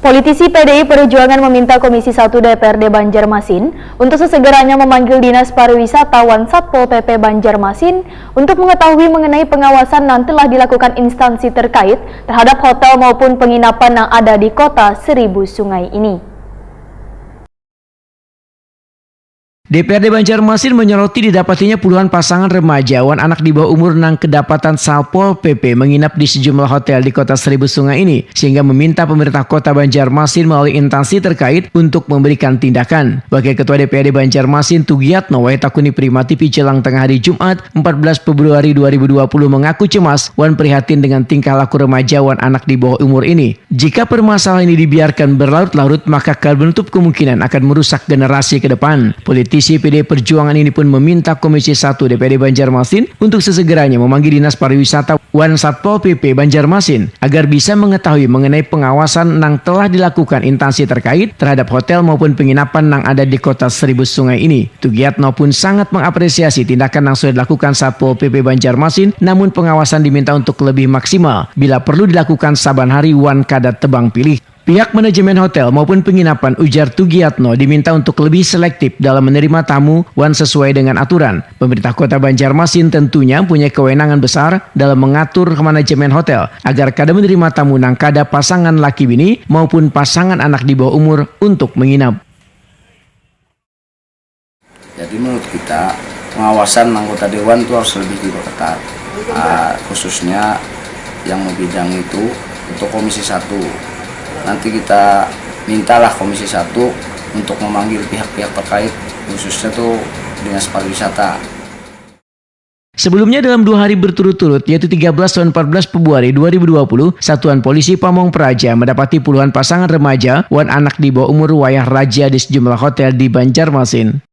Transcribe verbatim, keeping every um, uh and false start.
Politisi P D I Perjuangan meminta Komisi satu D P R D Banjarmasin untuk sesegeranya memanggil Dinas Pariwisata wan Satpol P P Banjarmasin untuk mengetahui mengenai pengawasan yang telah dilakukan instansi terkait terhadap hotel maupun penginapan yang ada di kota Seribu Sungai ini. D P R D Banjarmasin menyoroti didapatinya puluhan pasangan remaja wan anak di bawah umur nang kedapatan Satpol P P menginap di sejumlah hotel di Kota Seribu Sungai ini, sehingga meminta pemerintah Kota Banjarmasin melalui instansi terkait untuk memberikan tindakan. Wakil Ketua D P R D Banjarmasin, Tugiatno Waitakuni Prima T V jelang tengah hari Jumat, empat belas Februari dua ribu dua puluh, mengaku cemas wan prihatin dengan tingkah laku remaja wan anak di bawah umur ini. Jika permasalahan ini dibiarkan berlarut-larut, maka akan menutup kemungkinan akan merusak generasi ke depan. Politisi P D I Perjuangan ini pun meminta Komisi satu D P R D Banjarmasin untuk sesegeranya memanggil Dinas Pariwisata wan Satpol P P Banjarmasin agar bisa mengetahui mengenai pengawasan yang telah dilakukan instansi terkait terhadap hotel maupun penginapan yang ada di Kota Seribu Sungai ini. Tugiatno pun sangat mengapresiasi tindakan yang sudah dilakukan Satpol P P Banjarmasin, namun pengawasan diminta untuk lebih maksimal, bila perlu dilakukan saban hari wan kada tebang pilih. Pihak manajemen hotel maupun penginapan, ujar Tugiatno, diminta untuk lebih selektif dalam menerima tamu wan sesuai dengan aturan. Pemerintah Kota Banjarmasin tentunya punya kewenangan besar dalam mengatur manajemen hotel agar kada menerima tamu nang kada pasangan laki bini maupun pasangan anak di bawah umur untuk menginap. Jadi menurut kita, pengawasan anggota dewan itu harus lebih diperketat, ah, khususnya yang membidangi itu untuk Komisi satu. Nanti kita mintalah Komisi satu untuk memanggil pihak-pihak terkait, khususnya tuh Dinas Pariwisata. Sebelumnya, dalam dua hari berturut-turut, yaitu tiga belas dan empat belas Februari dua ribu dua puluh, Satuan Polisi Pamong Praja mendapati puluhan pasangan remaja wan anak di bawah umur wayah raja di sejumlah hotel di Banjarmasin.